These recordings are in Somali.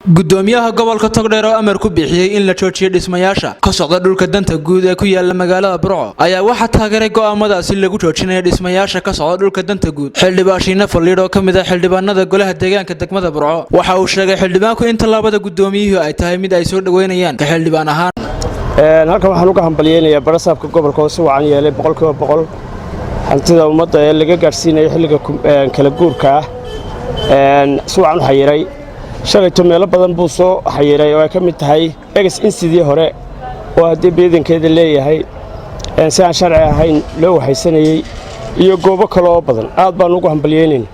Gudoomiyaha gobolka Togdheer oo amar ku bixiyey in la joojiyo dhismayaasha ka socda dhulka danta guud ee ku yaala magaalada Burco ayaa waxaa taageeray go'aamadaasi lagu joojinaya dhismayaasha ka socda dhulka danta guud Xildhibaan Shiine Faliidh oo ka mid ah xildhibaanada golaha deegaanka degmada Burco. Waxa uu sheegay xildhibaanku in tallaabada gudoomiyuhu ay tahay mid ay soo dhoweynayaan ka xildhibaan ahaan. Halkan waxaan uga hambalyeynayaa barasaabka gobolka oo si wacan yeelay 100% hantida ummadda ee laga gaadhsiinaya xilliga kala guurka ah, si wacan u xayiray. Shalayto meelo badan buu soo xayiray oo ay ka mid tahay egas insidii hore oo haddii beedankeeda leeyahay si aan sharci ahayn loo waxaysanayey iyo goobo kale oo badan. Aad baan ugu hambalyeynayna.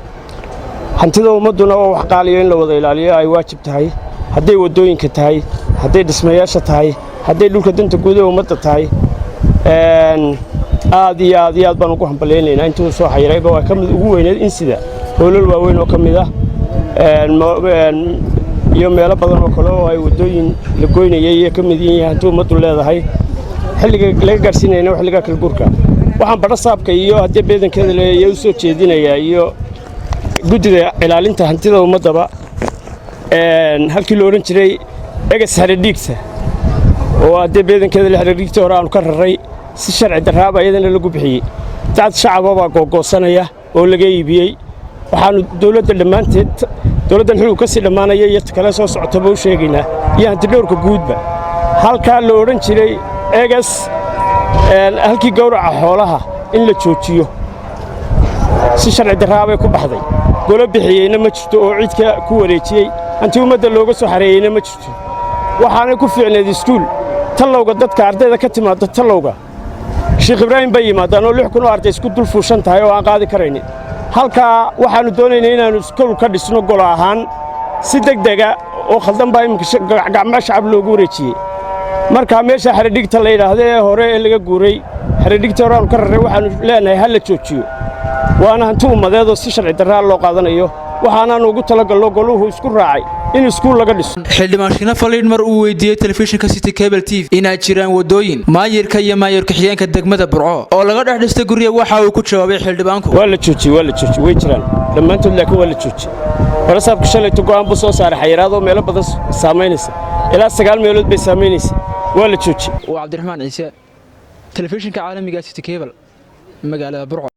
Hantida ummadduna oo wax qaaliyo in la wada ilaaliyo ay waajib tahay, hadday waddooyinka tahay, hadday dhismayaasha tahay, hadday dhulka danta guud ee ummadda tahay. Aad iyo aad iyo aad baan ugu hambalyaynaynaa intuu soo xayirayba. Waa ka mid ugu weyneed insida, hoolal waaweyn oo ka mid ah iyo meelo badan oo kale oo ay waddooyin la goynayay iyo ka mid yihiin hanti ummaddu leedahay xilliga laga gaadhsiinayna xilliga kala guurka. Waxaan badhasaabka iyo haddii beedankeeda leeya u soo jeedinayaa iyo guddida ilaalinta hantida ummaddaba, halkii la odhan jiray egas xeradhiigta oo haddii beedankeeda la xeradhiigta hore aanu ka raray, si sharci darraaba iyadana lagu bixiyey, dad shacaba baa googoosanaya oo laga iibiyey. Waxaannu dawladda dhammaanteed, dawladdan xiluu ka sii dhammaanaya iyo kale soo socotaba u sheegaynaa iyo hantidhowrka guudba, halkaa la odhan jiray egas halkii gawraca xoolaha in la joojiyo. Si sharci darraabay ku baxday, golo bixiyeyna ma jirto oo cidka ku wareejiyey, hanti ummadda looga soo xareeyeyna ma jirto. Waxaanay ku fiicneed iskuul tallowga dadka ardayda ka timaadda tallowga Sheekh Ibraahim bay yimaadaan oo 6000 oo arday isku dul fuushan tahay oo aan qaadi karaynin. Halkaa waxaannu doonaynay inaannu iskool ka dhisno golo ahaan. Si degdega oo khaldan baa iminka gacmo shacab loogu wareejiyey. Marka meesha xeradhigta la yidhaahdo ee hore ee laga guuray, xeradhigta hore aanu ka rarray, waxaannu leenahay ha la joojiyo. Waana hanti ummadeedoo si sharci darraa loo qaadanayo. Waxaanaannu ugu talagalno, goluhu isku raacay, in iskuul laga dhiso. Xildhibaan Shiine Faliidh mar uu weydiiyey telefishinka City Cable TV inay jiraan wadooyin maayirka iyo maayir ku-xigeenka degmada Burco oo laga dhex dhistay gurya, waxa uu ku jawaabay xildhibaanku: Waa la joojiyey, waa la joojiyey, way jiraan dhammaantood, laakiin waa la joojiyey. Barasaabka shalayto go'aan buu soo saaray xayiraadoo meelo badan saamaynaysa, ilaa sagaal meelood bay saamaynaysa. Waa la joojiyey. Waa Cabdiraxmaan Ciise, telefishinka caalamiga City Cable, magaalada Burco.